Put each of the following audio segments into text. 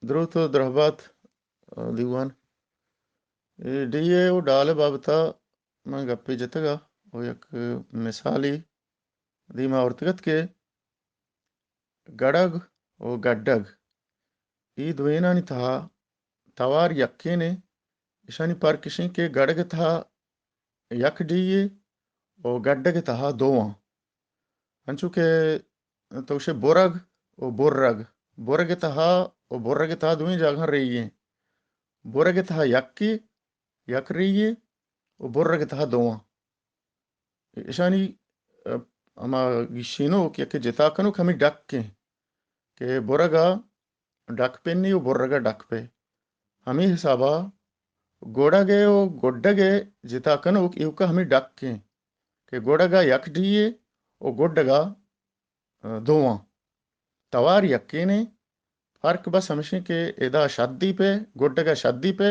دروت و درہبات، آ، دیوان۔ اے ڈی اے و ڈال ء بابت ء من گپے جتگ ء و یک مثالے دیما آورتگ ات کہ گڑگ و گڈگ، اے دوئینانی تہا توار یکین انت۔ اشانی پرک اش انت کہ گڑگ ء تہا یک ڈی اے و گڈگ ء تہا دو آں۔ انچو کہ تو گوشے برگ و برگ، برگ ء تہا و برگ ء تہا دوئیں جاگہاں ریے۔ برگ ء تہا یکے، یک ریے و برگ ء تہا دو آں۔ اشانی، ا، ہما گیشینوک یا کہ جتا کنوک ہمے ڈک انت کہ برگ ء ڈک پنی و برگ ء ڈک پہ۔ ہمے حساب ء گڑگ ء و گڈگ ء جتا کنوک ایوک ء ہمے ڈک انت کہ گڑگ ء یک ڈی اے و گڈگ ء، ا، دو آں۔ توار یکین انت، فرق بس ہمیش انت کہ ادا شدی پہ، گڈگ ء شدی پہ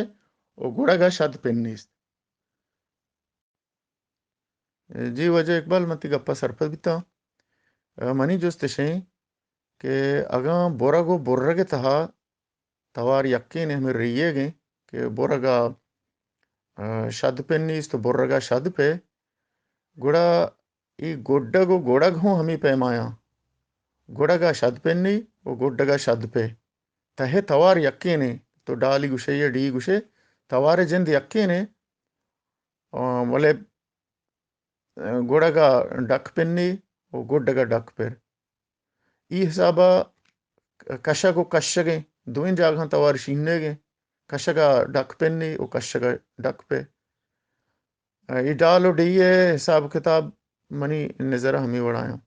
و گڑگ ء شد پن نیست۔ جی واجہ اقبال، من تئی گپ ء سرپد بیتاں۔ ء منی جست اش انت کہ اگاں برگ و برگ ء تہا توار یکین ہمے ریگ انت کہ برگ ء، ء، شد پن نیست و برگ ء شد پہ، گڑا اے گڈگ و گڑگ ہوں ہمے پیمایاں۔ گڑگ ء شد پنی و گڈگ ء شد پہ۔ تہ ء توار یکین انت۔ تو ڈالی گوشے یا ڈی گوشے، توار ء جند یکین انت۔ آ، بلے، آ، گڑگ ء ڈک پنی و گڈگ ء ڈک پر۔ ای حساب ء کشگ و کشگ انت، دوئیں جاگہاں توار شینگ انت، کشگ ء ڈک پنی و کشگ ء ڈک پہ۔ ای ڈال و ڈیھ ء حساب کتاب منی نظر ء ہمے وڑایاں۔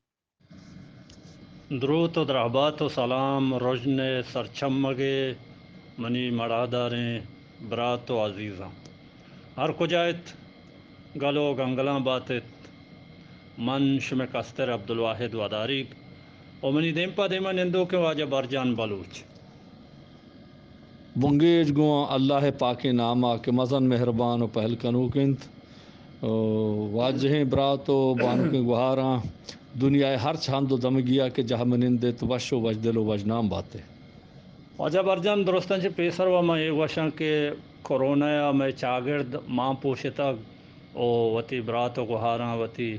دروت و درہبات و سلام رژن ء سرچمگ ء منی مڑاہداریں برات و عزیزاں، ہر کجا ات، گل و گنگلاں بات ات۔ من شمئے کستر عبدالواحد وداریگ و منی دیم پہ دیما نندوکیں واجہ برجان بلوچ۔ بنگیج گوں اللہ ء پاکیں نام ء کہ مزن مہربان و پہل کنوک انت۔ او واجہیں برات و بانکیں گہاراں، دنیا ء ہرچ ہند و دمگی ء کہ جہمنند ات، وش و وشدل و وشنام بات ات۔ واجہ برجان، درستاں چہ پیسر و من اے گوشاں کہ کرونا ء مئے چاگرد مان پوشتگ و وتی برات و گہاراں، وتی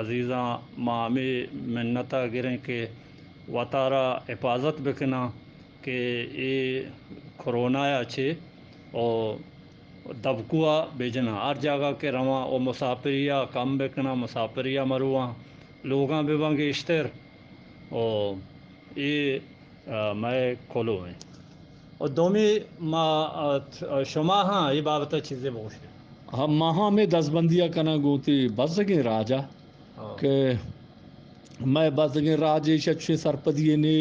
عزیزاں ما ہمے منت ء گریں کہ وتارا حفاظت بکناں کہ اے کرونا ء چہ او دبکو ء بجناں، ہر جاگہ کہ رواں او مسافری ء کم بکناں، مسافری ء مرواں، لوگاں بباں گیشتر۔ او اے، ء، مئے کلو ایں۔ او دومی ما، ء، شما ہاں اے بابت ء چیزے بگوشے۔ ہاں، ما ہاں ہمے دزبندی ء کناں گوں وتی بزگیں راج ء ہاں۔ کہ مئے بزگیں راج ایش ء چوشیں سرپدی یے نے،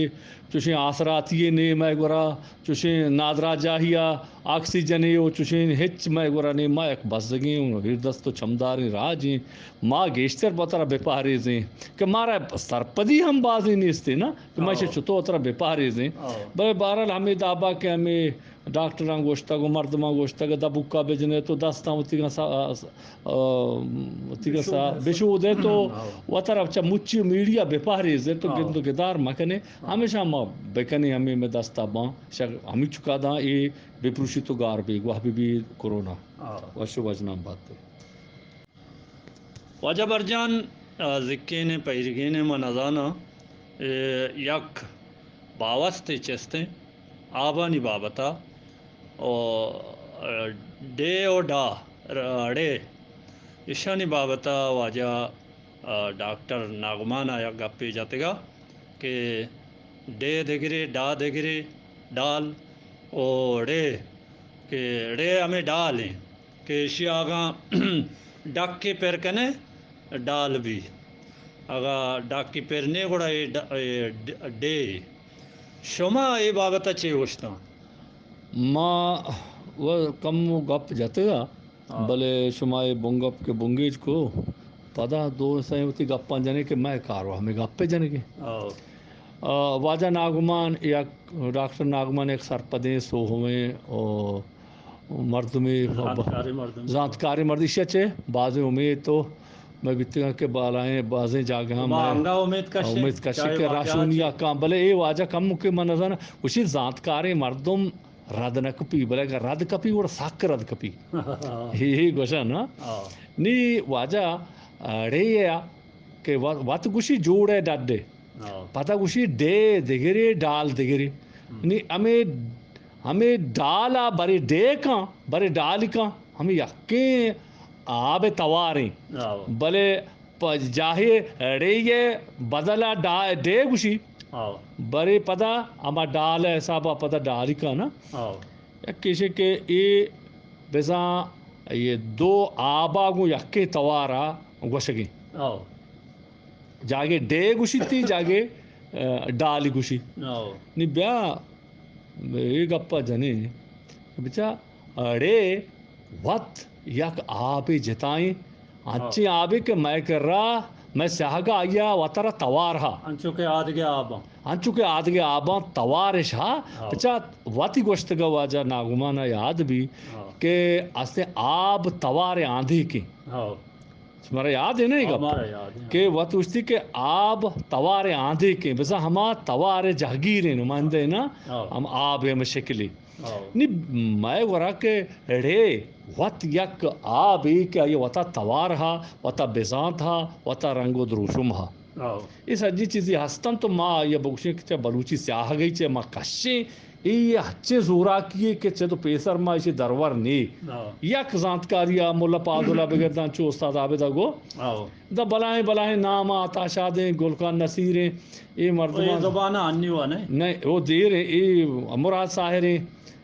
چوشیں آسراتی یے نے مئے گورا، چوشیں نادراہجاہی ء آکسیجنے و چوشیں ہچ مئے گورا نے۔ ما یک بزگیں و ایردست و چمداریں راجیں، ما گیشتر وترا بپہریزیں کہ مارا سرپدی ہم بازیں نیستے نا کہ ما ایشی ہاں۔ چتو وترا بپہریزیں۔ ہاں۔ بلے بہرحال ہمے دابا کہ ہمے ڈاکٹراں گوشتگ و مردماں گوشتگ، دبوکا بجنے تو دستاں وتیگاں سا-، آ، وتیگاں سا-، بشودے۔ بشودے تو ہاں۔ وترا چہ مچی و میڑیا بپہریزے تو ہاں۔ گند و گدار مکنے۔ ہاں۔ ہمیشہ ما بکنیں ہمے مئے دستا باں، شک ہمینچکا داں اے بپروشی تو گار بی، گواہ بی بی کرونا۔ ہاں۔ وش و وژنام بات۔ واجہ برجان، آ، زکین ء پیرگین ء من نزاناں، اے، یک باوستے چستیں آبانی بابت ء، او، آ، ڈے او ڈا، ر-، ڑے، ایشانی بابت ء واجہ، آ، ڈاکٹر ناگمان ء یک گپے جتگ ء کہ ڈے دگرے، ڈا دگرے، ڈال او ڑے، کہ ڑے ہمے ڈال ایں۔ کہ ایشی اگاں ڈکے پر کنے ڈال بی، اگاں ڈکے پر نے گڑا اے ڈ-، اے ڈ-، ڈے۔ شما اے بابت ء چے گوشتاں؟ ما و کم و گپ جتگا، ہاں۔ بلے شما اے بنگپ کہ بنگیج کو، پدا دو سئیں وتی گپاں جنے کہ مئے کارو ہمے گپے جنگے۔ ہاں۔ آ، واجہ ناگمان یک، ڈاکٹر ناگمان یک سرپدیں سوہویں، او، مردمے، زانتکاریں مردمے۔ زانتکاریں مردمے، ایشی ء چہ بازیں امیت و مئے بیتگاں کہ بالائیں بازیں جاگہاں ما مئے انگا امید کشیں، امید کشیں چاہے کہ واقعہ راہشونی چی۔ آ کاں، بلے اے واجہ کم کہ من نزاناں، گوشی زانتکاریں مردم رد نہ کپی، بلے اگاں رد کپی، گڑا سک رد کپی۔ ہاں۔ اے، اے گوشاں نا۔ ہاں۔ نی واجہ اڑے یا کہ و-، وت گوشی جوڑے ڈڈے۔ ہاں۔ پدا گوشی ڈے دگرے، ڈال دگرے۔ ہم۔ نی ہمے، ہمے ڈال ءَ برے ڈے کن، برے ڈال کن، ہمے یکیں آب ءِ تواریں۔ ہاں۔ بلے پہ جاہے ڑے ءِ بدل ءَ ڈا-، ڈے گوشی۔ ہاں۔ برے پدا ہما ڈال ءِ حساب ءَ پدا ڈالی کن نا۔ ہاں۔ یک ایشے کہ اے بزاں اے دو آبا گوں یکیں توارا گوشگیں۔ ہاں۔ جاگے ڈے گوشیتی، جاگے، آ، ڈالی گوشی۔ ہاں۔ نی بیا اے گپا جنیں، بچا اڑے وت یک آبے جتائیں، انچیں ہاں۔ آبے کہ مئے کرا، مئے سیاہگا آئیا وترا توار ہا۔ انچو کہ آدگہ آباں۔ انچو کہ آدگہ آباں توارش ہا۔ ہاں۔ بچا وتی گوشتگا واجہ ناگمان ءَ یاد بی ہاں۔ کہ استیں آب توار آندیکیں۔ ہاں۔ مارا یاد ہے نا یہ ہاں، گپ؟ مارا یاد ہے۔ کہ وت گوشتی کہ آب توار آندیکیں، بزاں ہما توار جہگیریں نمائندہ نا، ہاں۔ ہم آب ہم شکلی۔ ہاں۔ نی مئے گورا کہ اڑے وت یک آبے کہ آئی وتا توار ہا، وتا بزانت ہا، وتا رنگ و دروشم ہا۔ ہاں۔ اے سجی چیزی ہستن تو ما آئی بگوشیں کہ چہ بلوچی سیاہگی چہ ما کشیں، اے ہچیں زوراکی ہے کہ چہ تو پیسر ما ایشی درور نی۔ ہاں۔ یک زانتکاری آ ملا پازل ءَ بگر داں چو استاد عابد ءَ گو۔ ہاں۔ دا بلاہیں بلاہیں نام آ عطا شاد ہیں، گل خان نصیر ہیں، اے مردمان۔ اے زبان انی وا نہیں؟ نہیں، وہ دیر ہیں، اے مراد ساحر ہیں،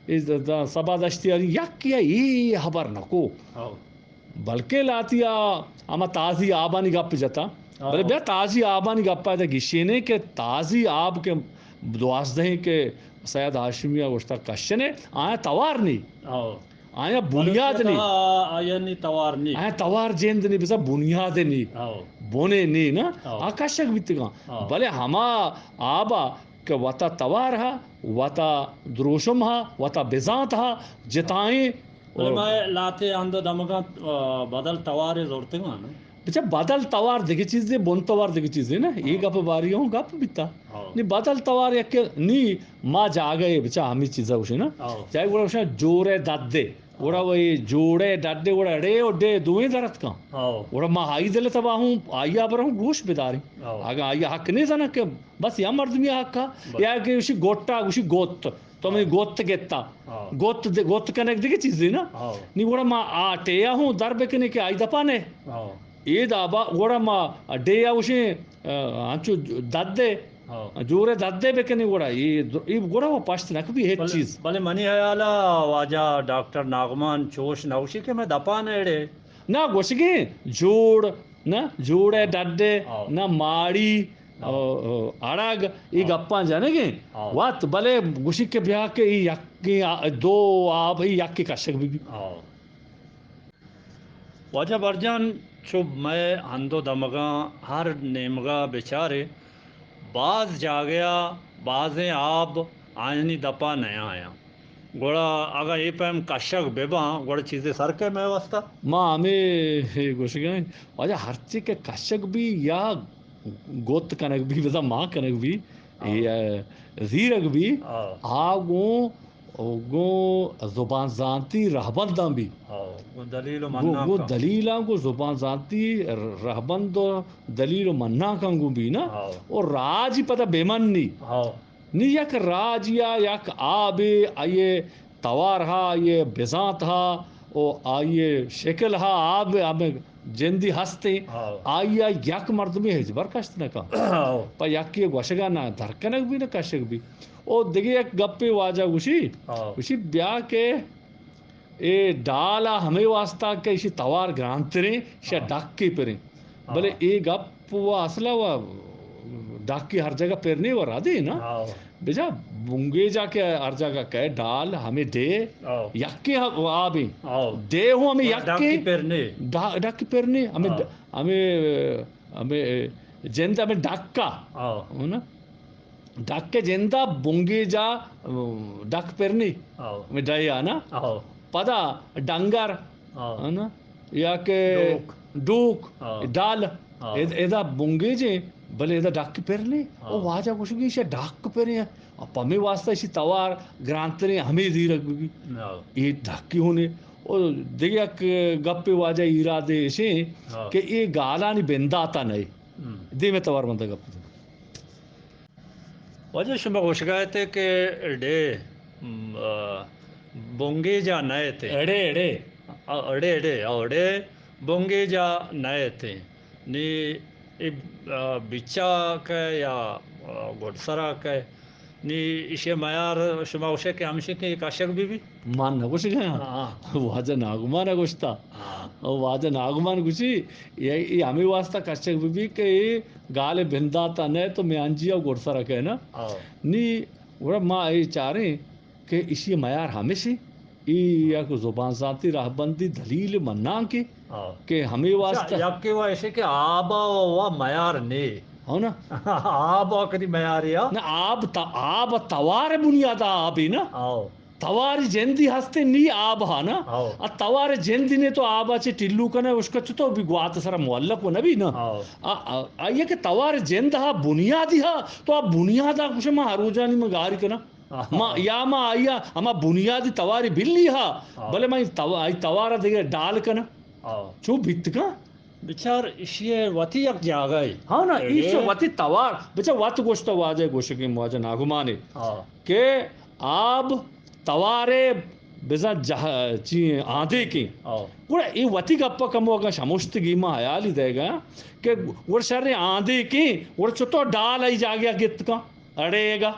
اے د-، د-، صبا دشتیاری، یک یا اے خبر نکو۔ ہاں۔ بلکہ لاتیا ہما تازی آبانی گپ جتا۔ ہاں۔ بلے بیا تازی آبانی گپ ءَ گشینے کہ تازی آب کہ دوازدہیں کہ سید ہاشمی ءَ گوشتا کشنے، آیا توار نی۔ ہاں۔ آیا بنیاد نی۔ آیا نی توار نی۔ آیا توار جند نی، بزاں بنیاد نی۔ ہاں۔ بنے نی نا۔ ہاں۔ آ کشگ بیتگاں۔ ہاں۔ بلے ہما آبا کہ وتا توار ہا، وتا دروشم ہا، وتا بزانت ہا، جتائیں۔ بلے ما لاتے ہند و دمگاں، آ، بدل توارے زورتگاں نا۔ بچا بدل توار دگہ چیزے، بن توار دگہ چیزے نا۔ اے ہاں۔ گپ باری ہوں گپ بیتا۔ ہاں۔ نی بدل توار یک نی ما جاگہ اے بچا ہمیں چیزا گوشے نا۔ ہاں۔ جاگہ گوڑا گوشا جوڑے ددے۔ گوڑا ہاں۔ وہی جوڑے ددے گوڑا اڑے و ڈے دوئیں درت کن۔ ہاں۔ گوڑا ما آئی دل تبا ہوں، آئی آبر ہوں گوش بداریں۔ ہاں۔ اگاں آئی حق نہیں زنا کہ بس یا مردمی حق ہا، بس۔ یا کہ اسی گوٹا، اسی گوت، تو ہمیں ہاں۔ گوت گتا۔ ہاں۔ گوت دے، گوت کنگ دگہ چیزے نا۔ ہاں۔ نی گوڑا ما آ ٹے ءَ ہوں در بکنے کہ آئی دپا نے۔ ہاں۔ اے دابا گوڑا ما ڈے ءَ گوشیں، آ، انچو دد دے، ہاں۔ جورے دد دے بکنے گوڑا۔ اے در-، اے گوڑا وہ پشت نہ کپی ہچ بلے، چیز۔ بلے منی خیال ءَ واجہ ڈاکٹر ناگمان چوش نہ گوشی کہ میں دپا نے اڑے۔ نہ گوشگیں جوڑ، نہ جوڑے ڈڈے، ہاں۔ نہ ماڑی، ہاں۔ او، او، اڑگ، اے ہاں۔ گپاں جنگیں۔ ہاں۔ وت بلے گوشی کہ بیا کہ اے یکیں آ-، دو آب اے یکے کشگ بہ بی۔ ہاں۔ واجہ برجان، چو مئے ہند و دمگاں ہر نیمگا بچارے، باز جاگہا بازیں آب آیانی دپا نیایاں۔ گڑا اگاں اے پیم کشگ بہ باں، گڑا چیزے سر کئے مئے واسطہ؟ ما ہمے گوشگا ایں، واجہ ہرچی کہ کشگ بی یا گوت کنگ بی، بزاں ما کنگ بی، ہاں۔ اے، اے، زیرگ بی، ہاں۔ آ گوں، گوں زبان زانتی رہبنداں بی۔ ہاں، گوں دلیل و گوں، مناں گوں کن۔ دلیلاں گوں زبان زانتی رہبند و دلیل و مناں کن گوں بی نا۔ ہاں۔ و راجی پدا بہ منی۔ ہاں۔ نی یک راجیا یک آبے، آئیے توارہا، آئیے بزانتہا و آئیے شکلہا آب ہمیں جندی ہستیں، ہاں۔ آئیا یک مردمے ہچبر کشت نہ کن۔ ہاں۔ پہ یکے گوشگا نہ در کنگ بی نہ کشگ بی۔ او دگہ یک گپے واجہ گوشی، ہاں۔ گوشی بیا کہ اے ڈال ء ہمے واسطہ کہ ایشی توار گرانتریں، ایشی ء ہاں۔ ڈک ء پریں۔ ہاں۔ بلے اے گپ و اصل ء و ڈک ء ہر جگہ پر نہیں و ردے نا۔ ہاں۔ بجا بنگیجا کہ ہر جگہ کئے ڈال ہمے ڈے ہاں۔ یکے ہ-، آبیں۔ ہاں۔ ڈے ہوں ہمے ہاں، ڈک یکے ء پر نہیں۔ ڈا-، ڈک ء پر نہیں۔ ہمے ہاں۔ ڈ-، ہمے، ہمے جند ہمے ڈک ء۔ ہاں۔ ہو نا؟ ڈک ء جند ء بنگیجا، ڈک پرنی۔ ہو۔ ہمے ڈائی آ نا؟ ہو۔ پدا ڈنگر۔ ہو۔ ہے نا؟ یا کہ ڈوک۔ ڈوک، ہاں۔ ڈال، ہاں۔ اد-، ادا بنگیج ایں، بلے ادا ڈاک پر نہیں۔ ہاں۔ او واجہ گوشگی ایشی ڈاک پر ہیں۔ اب ہمیں واسطہ ایشی توار گرانتریں ہمیں زیرگ بھی۔ ہاں۔ یہ ڈاکی ہونے۔ او دیگہ یک گپے واجہ ایرادے ایشیں ہاں۔ کہ یہ گالانی بنداتا نہیں۔ ہم۔ دیمے توار بندہ گپ۔ واجہ شما گوشگا ات کہ اڑے، م، آ، بنگیجا نہ ات۔ اڑے، اڑے۔ آ، اڑے، اڑے، آ، اڑے بنگیجا نہ ات۔ نی ای، آ، بچا کہ یا، آ، گڈسرا کہ نی ایشی میار شما گوشے کہ ہمشی کہ کشگ بی بی؟ من نہ گوشگا۔ ہاں۔ واجہ ناگمان گوشتا۔ ہاں۔ او واجہ ناگمان گوشی، یہ، یہ ہمیں واسطہ کشگ بی بی کہ یہ گال بنداتا نہ تو میانجی او گڈسرا کہ نا۔ ہاں۔ نی گڑا ما اے چاریں کہ ایشی میار ہمیشی، ای یک زبان زانتی راہبندی دلیل مناں کہ، ہاں۔ کہ ہمیں واسطہ یکے وا ایشی کہ آب ء وا میار نے۔ ہو نا؟ آب ء کدی میار یا؟ نہ، آب تا-، آب توار بنیاد آبی نا۔ ہاں۔ توار جندی ہستے نی آب ہا نا۔ ہاں۔ ا توار جندی نے تو آب ء چے ٹلو کنے اشکت تو بھی گوات سرا معلق و نبی نا۔ ہاں۔ ا، ا، آئیے کہ توار جند ہا بنیادی ہا تو آ بنیاد آ کچھ ما ہر روزانی ما گاری کنا۔ آہا۔ ما، یا ما آئی ء ہما بنیادی تواری بلی ہا، آ۔ بلے ما تو-، آئی توار ء دگہ ڈال کناں۔ آ۔ چو بیت کن؟ بچار، ایشی ء وتی یک جاگہ ء۔ ہاں نا، ایش اڑے۔ وتی توار، بچار وت گوشت واجہ گوشگیں واجہ ناگمانے آ۔ کہ آب توارے بزاں جہ-، چی آندیکیں۔ آ۔ گڑا اے وتی گپ ء کمو اگاں شموشتگی ما حیالی دئیگا کہ گڑا شریں آندیکیں، گڑا چتو ڈال ای جاگہ ء گپت کن۔ اڑے گا۔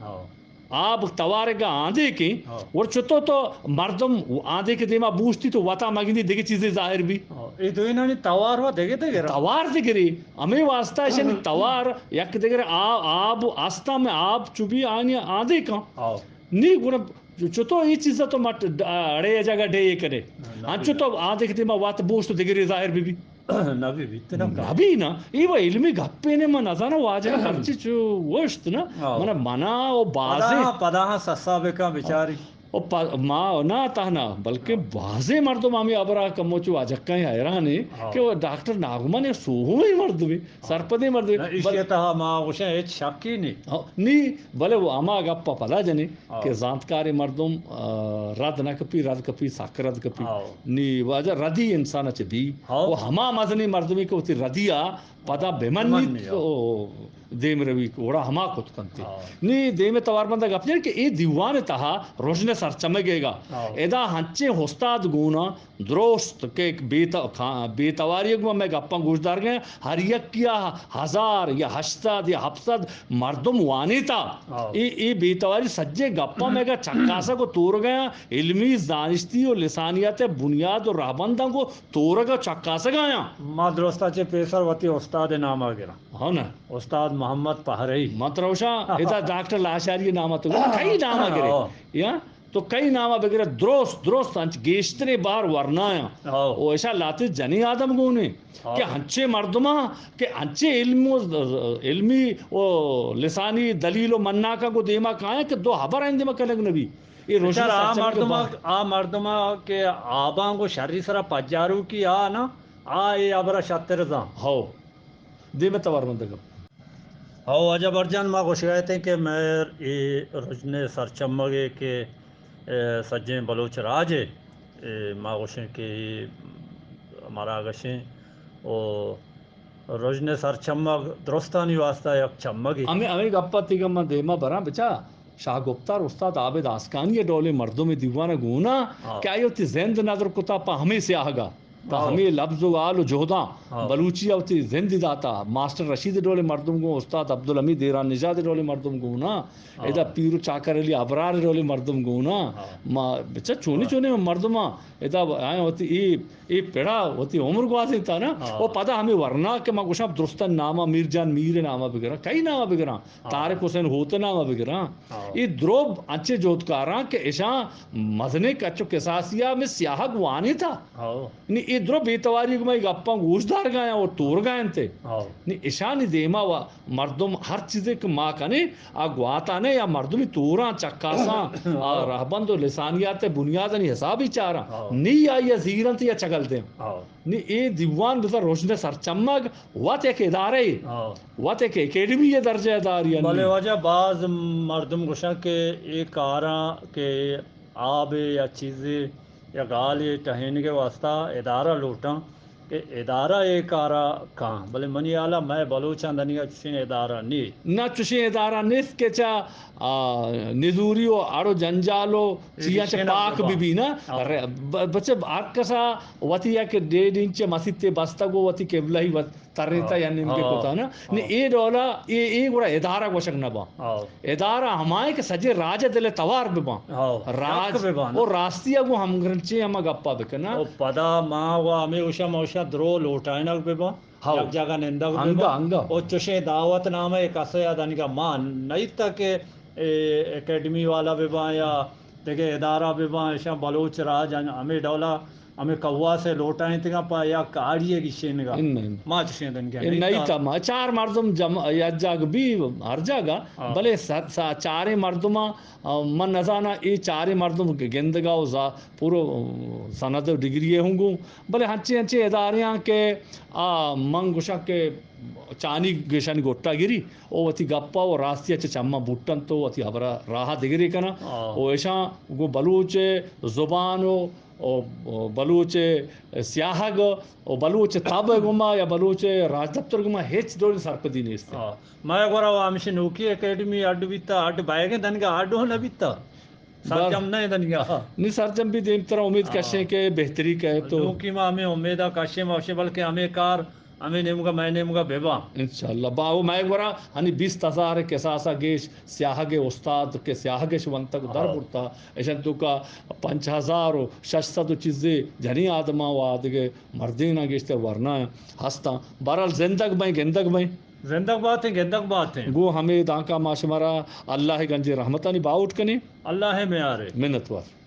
ہاں۔ آب توارگا آندیکیں، ہاں۔ اور چتو تو مردم آندیک دیما بوشتی تو وتا مگندی دگہ چیزے ظاہر بی۔ ہاں۔ اے دوئینانی توار و دگہ دگہ را۔ توار دگرے۔ ہمیں واسطہ اشانی توار یک دگہ آ-، آب استاں میں آب چوبی آنی آندیکاں۔ ہاں۔ نی گڑا چتو اے چیزا تو مٹ ڈ-، اڑے جگہ ڈے کرے۔ نہ، نہ۔ انچو تو آندیک دیما وات بوشت دگرے ظاہر بی بی۔ نبی بیت نہ کنت۔ نبی نا، اے و علمی گپے نے، من نزاناں واجہ ہرچی چو گوشت نا، ہاں۔ من منا و بازے پدا ہاں، پدا ہاں سسا بکن بیچاری۔ و پ-، ما نہ تہنا، بلکہ ہاں۔ بازے مردم ہمیں ابرا کمو چو واجہ کہیں حیران ہیں ہاں۔ کہ وہ ڈاکٹر ناگمان سوہویں مردمے، ہاں۔ سرپدیں مردمے۔ نہ، ایشی بل- تہا ما گوشاں ہچ شکی نہیں۔ ہاں، نی، بلے وہ ہما گپا پدا جنے۔ آ۔ کہ زانتکاریں مردم، آ، رد نہ کپی، رد کپی، سک رد کپی۔ آ۔ نی واجہ ردی انسان چہ بی۔ آ۔ و ہما مزنیں مردمی کہ وتی ردی آ پدا بمنیت، بمنی، آ۔ او دیم روی، گڑا ہما کت کنتی۔ آ۔ نی دیم توار بندہ گپ جن کہ اے دیوان تہا رژن سرچمگے گا۔ آ۔ ادا ہنچیں استاد گونا درست کہ بے ت-، کھا-، بے تواری گوں مئے گپاں گوش دارگیں، ہر یکیا ہزار یا ہشت سد یا ہپت سد مردم وانیتا۔ ہاں۔ اے، اے بے تواری سجے گپاں مئے گا چکاسگ و تورگیاں، علمی زانشتی و لسانیات بنیاد و رہبنداں گوں تورگ و چکاسگ آیاں۔ ما درستا چہ پیسر وتی استاد نام ء گراں۔ ہاں نا۔ استاد محمد پہرئی۔ من تروشاں، ادا ڈاکٹر لاشاری نام ء تو کئی نام ء گرے؟ ہاں۔ یا؟ تو کئی نام ء بگرے، درست، درست انچ گیشتریں بار ورنایاں۔ ہو۔ و اشاں لہتے جنیں آدم گون انت ہو۔ کہ انچیں مردماں کہ انچیں علم و، علمی و لسانی دلیل و مناکاں گوں دیما کایاں کہ دو ہبر آئیں دیما کنگ نبی۔ اے روشن بچار آ سرچمگ مردماں، باں۔ آ مردماں کہ آباں گوں شری سرا پجاروکی آ نا، آ اے ہبرا شتر زان۔ ہو۔ دیمے توار بندگ۔ ہو، واجہ برجان، ما گوشگ ء اتیں کہ مئے اے رژن سرچمگ ء کہ، اے، سجیں بلوچ راج ء، اے، ما گوشیں کہ اے مارا گشیں او رژن سرچمگ درستانی واسطہ یک چمگے۔ ہمے، ہمے گپ ء تیگ ء من دیما براں بچا۔ شاہ گپتار استاد عابد آسکانی ء ڈولیں مردمے دیوان ء گون ء ہاں۔ کہ آئی ء وتی زند ندر کتا پہ ہمے سیاہگ ء، پہ ہاں۔ ہمے لبز و حال و جہداں ہاں۔ بلوچی ء وتی زندی داتا۔ ماسٹر رشید ء ڈولیں مردم گوں، استاد عبدالحمید ایران نژاد ء ڈولیں مردم گون ء، ہاں۔ ادا پیر و چاکر علی ابرار ء ڈولیں مردم گون ء۔ ہاں۔ ما بچا چونی ہاں۔ چونیں مردماں ادا آیاں وتی اے، اے پڑا وتی عمر گوازینتا نا۔ ہاں۔ و پدا ہمے ورنا کہ ما گوشاں درستاں نام ء میر جان میر ء نام ء بگراں، کئی نام ء بگراں؟ ہاں۔ طارق حسین ہوت ء نام ء بگراں۔ ہاں۔ اے دروب انچیں جہدکاراں کہ اشاں مزنیں کچ و کساسی ء ہمے سیاہگ وانینتا۔ ہاں۔ نی اے درو بے تواری گوں ما اے گپاں گوش دارگایاں و تورگاینت۔ ہاؤ۔ نی اشانی دیما و مردم ہر چیزے کہ ما کنیں، آ گواتانے یا مردمی توراں چکاساں، آ ہاؤ۔ رہبند و لسانیات بنیادانی حسابی چاراں۔ ہاؤ۔ نی آئی زیرنت یا چگل دیں۔ ہاؤ۔ نی اے دیوان بزاں روشن سرچمگ وت یک ادارہ اے۔ ہاؤ۔ وت یک اکیڈمی ءِ درجہ ءَ داری انت۔ بلے واجہ باز مردم گوشاں کہ اے کاراں کہ آبے یا چیزے یا گالے ٹہینگ ءِ واسطہ ادارہ لوٹاں کہ ادارہ اے کارا کاں، بلے منی ہیالا مئے بلوچاں دنیگا چشیں ادارہ نی۔ نہ چشیں ادارہ نیست کہ چہ، آ، نزوری و اڑ و جنجال و چیاں چہ ایشی نہ پاک ببا۔ ببی نا۔ ہاں۔ ر-، ب-، بچہ ہر کسا وتی یک ڈیڑھ انچ مسیتے بستگ و وتی قبلہ ہی وت ترینتا ہاں، یا نیمگے ہاں، کتا نا۔ نی ہاں۔ اے ڈولا اے، اے گڑا ادارہ گوشگ نہ باں۔ ہاں۔ ادارہ ہمائیں کہ سجے راج دل توار بباں۔ ہاں، راج یک بباں نا۔ و راستی ءَ گوں ہمگرنچیں ہما گپا بکناں۔ او پدا ما و ہمے اوشا موشا درو لوٹائنگ بباں۔ ہاؤ۔ یک جاگہ نندگ انگا، بباں۔ انگا۔ او چشیں دعوت نامہ کسے ءَ دنگا ما نیتا کہ اے اکیڈمی والا بباں یا دگہ ادارہ بباں، اشاں بلوچ راج ان-، ہمے ڈولا ہمے کواس ءَ لوٹائینتگاں پہ یک کاڑی ءِ گیشینگا۔ ان، ان۔ ما چشیں دنگا ان نہیں نہیں تا۔ تا ما چار مردم جم-، یک جاگ بی ہر جاگا، ہاں۔ بلے س-، س-، چاریں مردماں، آ، من نزاناں اے چاریں مردم گندگا و زا-، پورو سند و ڈگری ءَ ہوں گوں، بلے ہنچیں ہنچیں ادارے آں کہ آ من گوشاں کہ چانی گشانی گٹا گری او وتی گپا و راستی ءَ چہ چماں بوٹنت و وتی ہبرا راہ دگرے کناں۔ آ۔ و اشاں گوں بلوچ زبان و، و، و بلوچ سیاہگ و بلوچ تب گما یا بلوچ راجدپتر گما ہچ ڈول سرپدی نیست۔ آ۔ مئے گورا و ہمشی نوکی اکیڈمی اڈ بیتا، اڈ بایگیں دنگا اڈ ہوں نہ بیتا۔ سرجم بس۔ نہ دنگا۔ نی سرجم بھی دیمترا امید آ۔ کشیں کہ بہتری کہے تو۔ نوکی ما ہمیں امیدا کشیں ما بلکہ ہمیں کار ہمے نیمگا، مئے نیمگا بباں۔ انشاءاللہ۔ باہو مئے گورا ہنی بیست ہزار کساسا گیش سیاہگ استاد کہ سیاہگش ونتگ در ہاں۔ برتا۔ اشان توکا پنچ ہزار و شش سد و چیزے جنی آدماں و آدگہ مردیناں گیشتر ورنا ہستاں۔ بہرحال زندگ بئیں، گندگ بئیں۔ زندگ باتیں، گندگ باتیں۔ گوں ہمے دانکا ما شمارا اللہ گنجیں رحمتانی باہوٹ کنیں۔ اللہ میارے۔ منتوار۔